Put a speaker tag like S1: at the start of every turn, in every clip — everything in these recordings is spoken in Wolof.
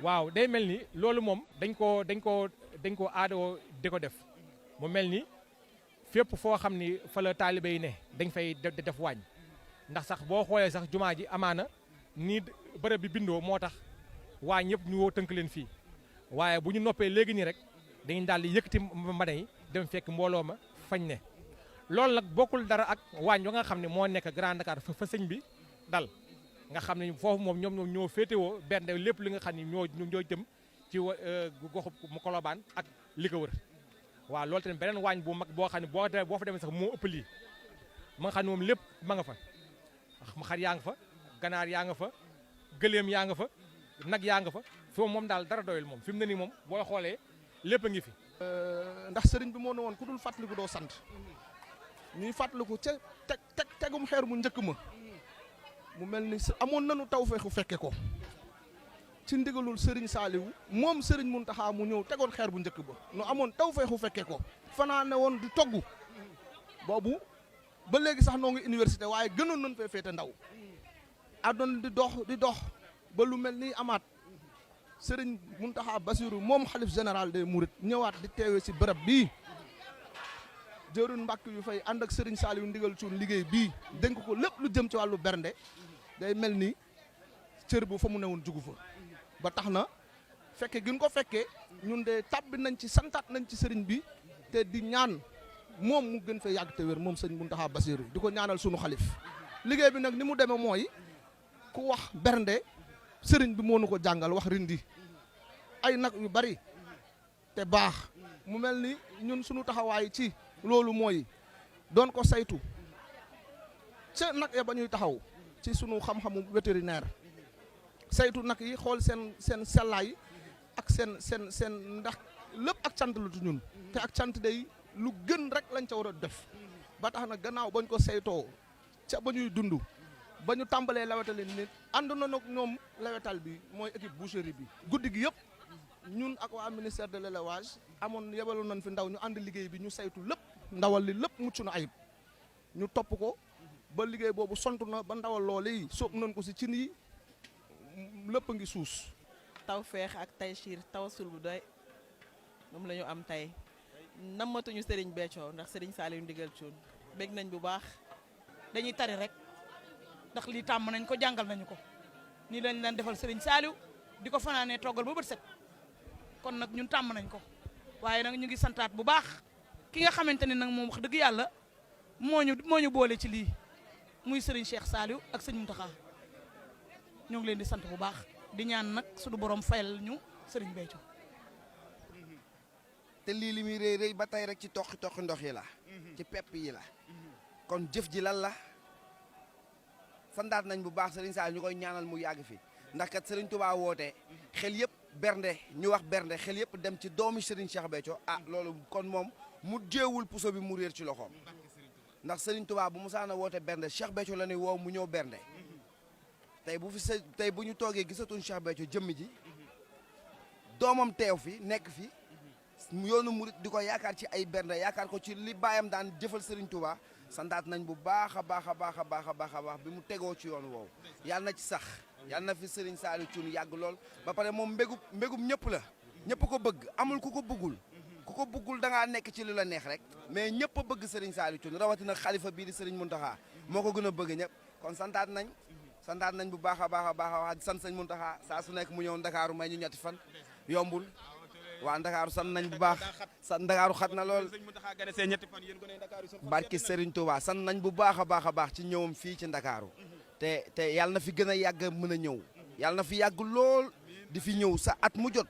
S1: waaw day mel ni loolu moom dañ ko aadoo di ko def mu mel ni fépp foo xam ni fa la taalibe yi ne dañ fay def waañ ndax sax boo xoolee sax jumaa ji amaana nii bërëb bi bindoo moo tax waañ yëpp ñu woo tënk leen fii waaye bu ñu noppee léegi nii rek dañuy daal di yëkkati mbana yi dem fekk mbooloo ma fañ ne loolu nag bokkul dara ak waañ wa nga xam ne moo nekk Grand Dakar fa sëñ bi dal nga xam ne foofu moom ñoom ñoo féetewoo benn lépp li nga xam ne ñoo jëm ci goxu Colobane ak li ko wër waaw loolu tamit beneen waañ bu mag boo xam ne boo fa demee sax moo ëpp lii ma nga xam ne moom lépp ma nga fa xar yaa nga fa ganaar yaa nga fa gëléem yaa nga fa nag yaa nga fa foofu moom daal dara doyul moom fi mu ne nii moom boo xoolee lépp a ngi fi.
S2: ndax sëriñ bi moo ne woon ku dul fàttaliku doo sant ñuy fàttaliku ca tegum xeer mu njëkk ma mu mel ni amoon nañu tawfeexu fekke ko ci ndigalul Serigne Saliou moom Serigne Mountakha mu ñëw tegoon xeer bu njëkk ba nu amoon tawfeexu fekke ko fanaa ne woon di togg boobu ba léegi sax noo ngi université waaye gënoon nañ fee féete ndaw àdduna di dox ba lu mel ni amaat Serigne Mountakha Bassirou moom xalif général des Mourides ñëwaat di teewee si bërëb bii jëruñ mbàkk yu fay ànd ak Serigne Saliou Ndigueul Thioune liggéey bii dénk ko lépp lu jëm ci wàllu bernde day mel ni cër bu fa mu newoon jugu fa ba tax na fekke gin ko fekkee ñun de tàbbi nañ ci santaat nañ ci sëriñ bi te di ñaan moom mu gën fee yàgg te wér moom sëñ Mountakha Bassirou di ko ñaanal sunu xalif liggéey bi nag ni mu demee mooy ku wax bernde sëriñ bi moo nu ko jàngal wax rindi ay nag yu bari te baax mu mel ni ñun sunu taxawaay ci loolu mooy doon ko saytu ca nag ya ba ñuy taxaw ci sunu xam-xamu vétérinaire saytu nag yi xool seen sellaay ak seen ndax lépp ak cant la tu ñun te ak cant day lu gën rek lañ ca war a def ba tax na gannaaw bañ ko saytoo ca ba ñuy dund ba ñu tàmbalee lawetal nit ànd na nag ñoom lawetal bi mooy équipe boucherie bi guddi gi yëpp ñun ak waa ministère de l'élevage amoon yebaloon nañ fi ndaw ñu ànd liggéey bi ñu saytu lépp ndawal li lépp mucc na ayib ñu topp ko ba liggéey boobu sont na ba ndawal loole yi sóob nañ ko si cin yi lépp a ngi suus.
S3: tawfeex ak taysiir tawasul bu doy moom la ñu am tey nammatuñu Serigne Béthio ndax Serigne Saliou Ndigueul Thioune bég nañ bu baax dañuy tari rek ndax lii tàmm nañ ko jàngal nañu ko nii lañ leen defal Serigne Saliou di ko fanaanee toggal ba bët set kon nag ñun tàmm nañ ko waaye nag ñu ngi santaat bu baax ki nga xamante ne nag moom wax dëgg yàlla moo ñu boole ci lii muy Serigne Cheikh Saliou ak Serigne Mountakha ñoo ngi leen di sant bu baax di ñaan nag suñu borom fayal ñu Serigne Béthio.
S4: te lii li muy rëy rëy ba tey rek ci toqi ndox yi la ci pepp yi la kon jëf ji lan la sandaat nañ bu baax Serigne Saliou ñu koy ñaanal mu yàgg fi ndax kat Serigne Touba woote xel yëpp bernde ñu wax bernde xel yëpp dem ci doomi Serigne Cheikh Béthio loolu kon moom mu jéewul puso bi mu réer ci loxoom ndax Serigne Touba bu musaana woote bernde Cheikh Béthio la ne woo mu ñëw bernde tey bu ñu toogee gisatuñ Cheikh Béthio jëmm ji doomam teew fi nekk fi yoonu murit di ko yaakaar ci ay bernde yaakaar ko ci li baayam daan jëfal Serigne Touba sandaat nañ bu baax a baax a baax a baax a baax a baax bi mu tegoo ci yoon woowu yàlla na ci sax yàlla na fi Serigne Saliou Thioune yàgg lool ba pare moom mbégum ñëpp la ñëpp ko bëgg amul ku ko bëggul da ngaa nekk ci li la neex rek mais ñëpp a bëgg Serigne Saliou Thioune rawatina xalifa bii di Serigne Mountakha moo ko gën a bëgg ñëpp kon sandaat nañ bu baax a baax a baax a wax sant Serigne Mountakha saa su nekk mu ñëw Ndakaaru may ñu ñetti fan yombul waa Ndakaaru sant nañ bu baax Ndakaaru xat na lool barki Serigne Touba sant nañ bu baax a baax ci ñëwam fii ci Ndakaaru te yàlla na fi gën a yàgg mën a ñëw yàlla na fi yàgg lool di fi ñëw sa at mu jot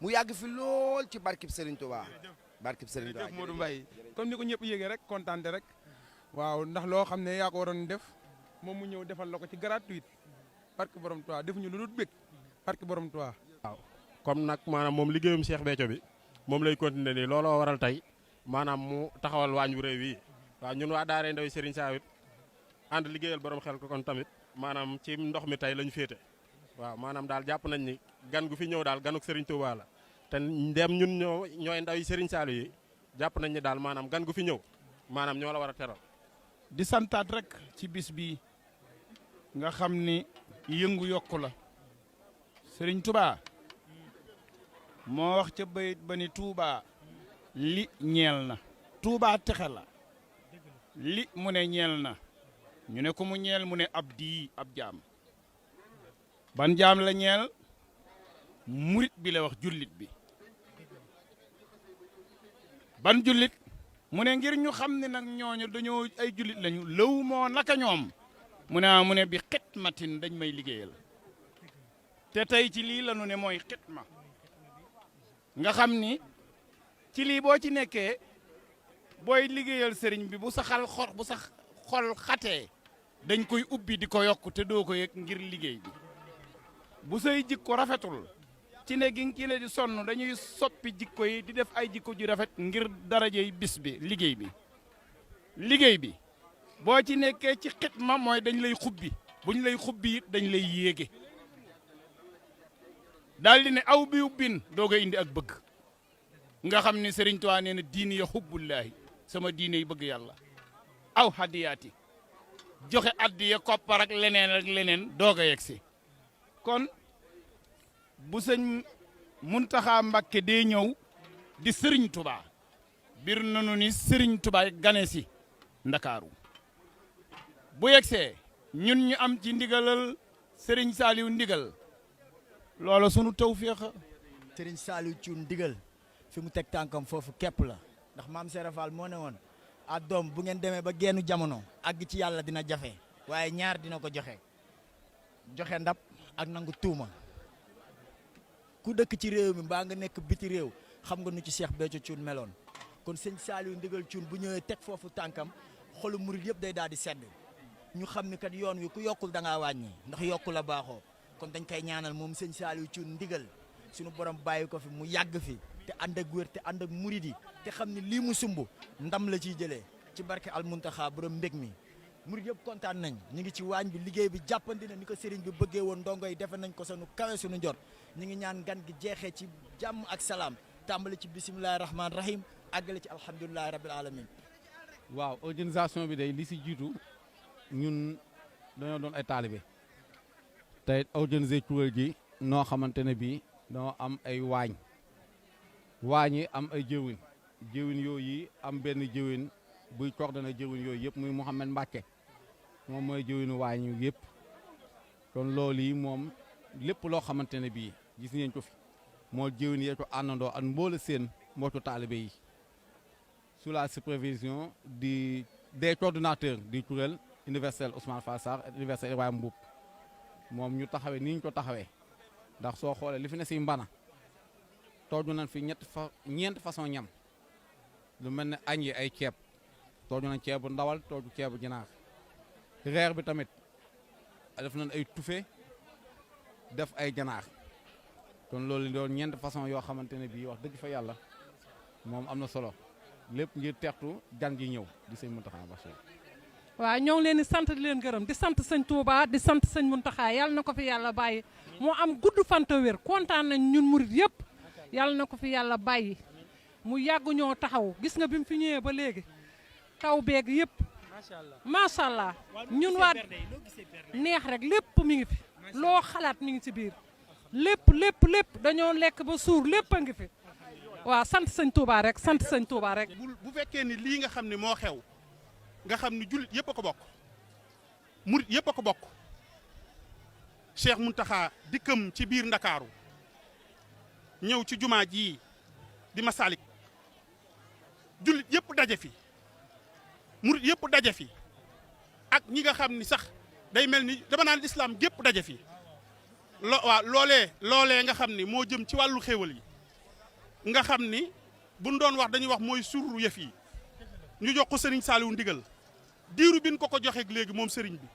S4: mu yàgg fi lool ci barkib Serigne Touba barkib Serigne Touba.
S5: Modou Mbaye comme ni ko ñëpp yéegee rek kontaan rek waaw ndax loo xam ne yaa ko waroon def moom mu ñëw defal la ko ci gratuite barke borom Touba defuñu lu dul bëgg barke borom Touba.
S6: waaw comme nag maanaam moom liggéeyum Cheikh Béthio bi moom lay continuer nii looloo waral tey maanaam mu taxawal waañ bu réew wi waaw ñun waa Daara Ndaw Serigne Saliou ànd liggéeyal borom xel ko kon tamit maanaam ci ndox mi tey lañu féete waaw maanaam daal jàpp nañ ni gan gu fi ñëw daal ganuk Serigne Touba la te ndem ñun ñooy ndaw yi Serigne Saliou yi jàpp nañ ni daal maanaam gan gu fi ñëw maanaam ñoo la war a teral.
S7: di santaat rek ci bis bii nga xam ni yëngu yokku la Serigne Touba moo wax ca bayit ba ni Touba li ñeel na Touba texe la li mu ne ñeel na ñu ne ko mu ñeel mu ne ab jaam ban jaam la ñeel murit bi la wax jullit bi ban jullit mu ne ngir ñu xam ne nag ñooñu dañoo ay jullit lañu lëw moo naka ñoom mu ne bi xitmatin dañ may liggéeyal te tey ci lii la ñu ne mooy xitma nga xam ni ci lii boo ci nekkee booy liggéeyal sëriñ bi bu sa xol xatee dañ koy ubbi di ko yokk te doo ko yëg ngir liggéey bi bu say jikko rafetul ci ne gi ci ne di sonn dañuy soppi jikko yi di def ay jikko ju rafet ngir darajey bis bi liggéey bi boo ci nekkee ci xitma mooy dañ lay xubbi buñ lay xubbi it dañ lay yéege daal di ne aw bi ubbin dooga indi ak bëgg nga xam ne Sëriñ Tuubaa nee na diini ya xubbullaahi sama diine yi bëgg yàlla aw hadiyaati joxe addiya koppar ak leneen dooga yegg si kon bu sëñ Mountakha Mbacké dee ñëw di Sëriñ Tuubaa bir nanu ni Sëriñ Tuubaa gane si Ndakaaru bu yegsee ñun ñu am ci ndigalal Sëriñ Saliou ndigal loolu sunu tawféex.
S8: Sëriñ Saliou Thioune Ndigueul fi mu teg tànkam foofu képp la ndax maam Serap Fall moo ne woon a doom bu ngeen demee ba gennu jamono àgg ci yàlla dina jafe waaye ñaar dina ko joxe ndab ak nangu tuuma ku dëkk ci réew mi mbaa nga nekk biti réew xam nga nu ci Cheikh Béthio Thioune meloon kon sëñ Saliou Ndigueul Thioune bu ñëwee teg foofu tànkam xolu murid yëpp day daal di sedd ñu xam ni kat yoon wi ku yokkul da ngaa wàññi ndax yokku la baaxoo kon dañ koy ñaanal moom sëñ Saliou Thioune Ndigueul suñu borom bàyyi ko fi mu yàgg fi te ànd ak wér te ànd ak murid yi te xam ni lii mu sumb ndam la ciy jëlee ci barke al Mountakha borom mbég mi murid yëpp kontaan nañ ñu ngi ci waañ bi liggéey bi jàppandi na ni ko sëriñ bi bëggee woon ndongo yi defe nañ ko sunu kawe sunu njot ñu ngi ñaan gan gi jeexee ci jàmm ak salaam tàmbali ci bisimilahi rahmaani rahim àggale ci alhamdulilahi rabil alamin
S9: waaw organisation bi day li si jiitu ñun dañoo doon ay taalibe tey organiser kuréel gi noo xamante ne bii dañoo am ay waañ yi am ay jëwin yooyu am benn jëwin buy coordonné jëwin yooyu yëpp muy Mouhamed Mbacké moom mooy jëwinu waañ yëpp kon loolu yi moom lépp loo xamante ne bii gis ngeen ko fi moo jëwin yee ko àndandoo ak mboole seen mbootu taalibe yi sous la supervision des coordonnateurs du kuréel universel Ousmane Fall Sarr et universel Ibrahima Mboup moom ñu taxawee ni ñu ko taxawee ndax soo xoolee li fi ne si mbana tooju nañ fi ñeent façon ñam lu mel ne añ yi ay ceeb tooju nañ ceebu ndawal tooju ceebu ginaar reer bi tamit def nañ ay tufe def ay ganaar kon loolu doon ñeent façon yoo xamante ne bii wax dëgg fa yàlla moom am na solo lépp ngir teertu gan gi ñëw di sëñ Mountakha Bachir.
S10: waaw ñoo ngi leen di sant di leen gërëm di sant sëñ Touba di sant sëñ Mountakha yàlla na ko fi yàlla bàyyi moo am gudd fan te wér kontaan nañ ñun murit yëpp yàlla na ko fi yàlla bàyyi mu yàgg ñoo taxaw gis nga bi mu fi ñëwee ba léegi taw beeg yëpp macha allah ñun waa neex rek lépp mi ngi fi loo xalaat mi ngi ci biir lépp dañoo lekk ba suur lépp a ngi fi waaw sant sëñ Touba rek sant sëñ Touba rek.
S11: bu fekkee ni lii nga xam ne moo xew nga xam ni jullit yëpp a ko bokk murit yëpp a ko bokk Cheikh Mountakha dikkam ci biir Ndakaaru ñëw ci jumaa ji di Masalik jullit yëpp daje fi murit yëpp daje fi ak ñi nga xam ni sax day mel ni dama naan lislaam gépp daje fi loolee nga xam ni moo jëm ci wàllu xéewal yi nga xam ni buñ doon wax dañuy wax mooy surru yëf yi ñu jox ko Serigne Saliou Ndigueul diiru bin ko joxeeg léegi moom Serigne bi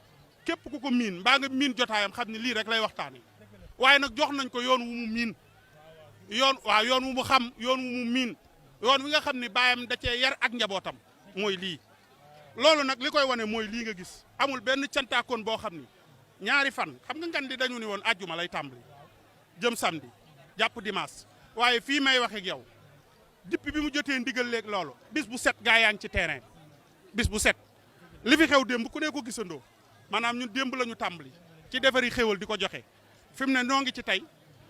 S11: képp ku ko miin mbaa nga miin jotaayam xam ni lii rek lay waxtaane waaye nag jox nañ ko yoon wu mu miin yoon wu mu xam yoon wu mu miin yoon wi nga xam ni baayam da cee yar ak njabootam mooy lii loolu nag li koy wane mooy lii nga gis amul benn cantaakoon boo xam ni ñaari fan xam nga ngan di dañu ni woon àjjuma lay tàmbali jëm samedi jàpp dimanche waaye fii may wax ak yow depuis bi mu jotee ndigal léeg loolu bis bu set gaa yaa ngi ci terrain bis bu set li fi xew démb ku ne ko gisandoo maanaam ñun démb la ñu tàmbali ci defari xéwal di ko joxe fi mu ne noo ngi ci tey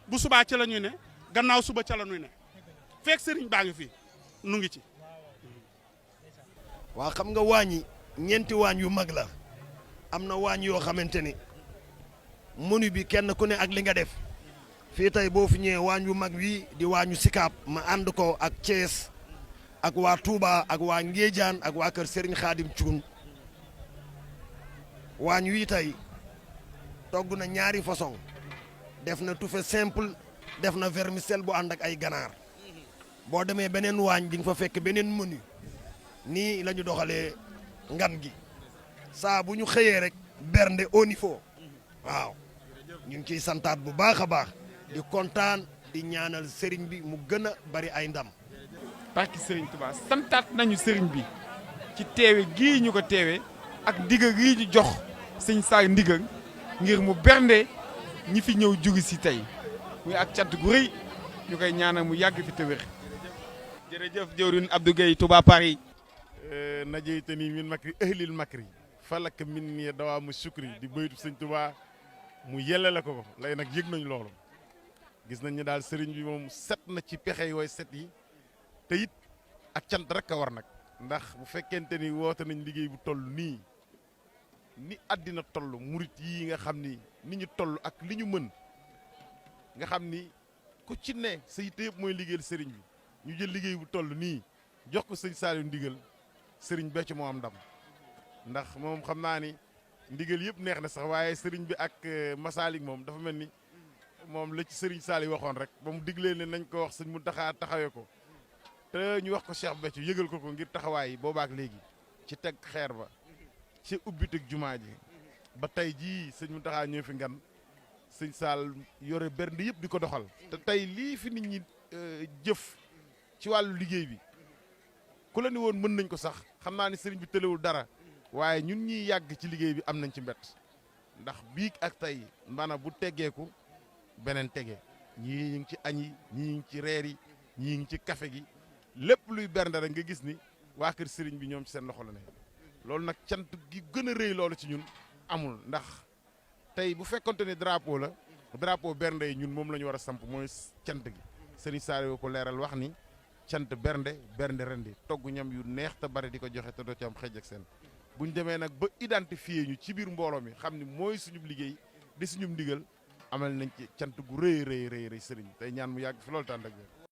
S11: bu subaa ci la ñu ne gannaaw suba ca la nuy ne fekk sëriñ baa ngi fi nu ngi ci.
S12: waa xam nga waañ yi ñeenti waañ yu mag la am na waañ yoo xamante ni menu bi kenn ku ne ak li nga def fii tey boo fi ñëwee waañ yu mag wi di waañu Sikaab ma ànd ko ak Thiès ak waa Touba ak waa Ngéejaan ak waa kër Serigne Khadim Thioune waañ wi tey togg na ñaari façon def na tufe simple def na vermicelle bu ànd ak ay ganaar boo demee beneen waañ di nga fa fekk beneen menu nii la ñu doxalee ngan gi saa bu ñu xëyee rek bernde au niveau waaw ñu ngi ciy santaat bu baax a baax di kontaan di ñaanal sëriñ bi mu gën a bari ay ndam.
S7: barki sëriñ Touba santaat nañu sëriñ bi ci teewe gii ñu ko teewe ak ndigal gii ñu jox sëñ Saliou ndigal ngir mu bernde ñi fi ñëw jugi si tey muy ak cant gu rëy ñu koy ñaanal mu yàgg fi te wér. jërëjëf jëwriñ Abdou Gueye Touba Paris.
S13: najeytani min makri ahlil makri falak min ni dawaamu sukri di baytu sëñ Touba mu yellale ko lay nag yëg nañ loolu gis nañ ne daal sëriñ bi moom set na ci pexe yooyu set yi te it ak cant rek a war nag ndax bu fekkente ni woote nañ liggéey bu toll nii ni àddina toll murit yii nga xam ni ñu toll ak li ñu mën nga xam ni ku ci ne sa yitte yëpp mooy liggéeyal sëriñ bi ñu jël liggéey bu toll nii jox ko sëñ Saliou ndigal sëriñ Béthio moo am ndam ndax moom xam naa ni ndigal yëpp neex na sax waaye sëriñ bi ak Masalik moom dafa mel ni moom la ci sëriñ Saliou waxoon rek ba mu diglee ne nañ ko wax sëñ Mountakha taxawee ko te ñu wax ko Cheikh Béthio yëgal ko ngir taxawaay boobaak léegi ci teg xeer ba ci ubbiteg jumaa ji ba tey jii sëñ Mountakha ñëw fi ngan sëñ Sall yore bernde yëpp di ko doxal te tey lii fi nit ñi jëf ci wàllu liggéey bi ku la ni woon mën nañ ko sax xam naa ni sëriñ bi tëlewul dara waaye ñun ñiy yàgg ci liggéey bi am nañ ci mbett ndax biig ak tey maanaam bu teggeeku beneen tege ñii ñu ngi ci añ yi ñii ngi ci reer yi ñii ngi ci café gi lépp luy bernde rek nga gis ni waa kër sëriñ bi ñoom ci seen loxo la ne loolu nag cant gi gën a rëy loolu ci ñun amul ndax tey bu fekkonte ne drapeau la drapeau bernde yi ñun moom la ñu war a samp mooy cant gi sëriñ Saliou ko leeral wax ni cant bernde rendi togg ñam yu neex te bari di ko joxe te doo ci am xëj ak seen buñ demee nag ba identifier ñu ci biir mbooloo mi xam ni mooy suñu liggéey di suñu ndigal amal nañ ci cant gu rëy sëriñ tey ñaan mu yàgg fi loolu tànd ak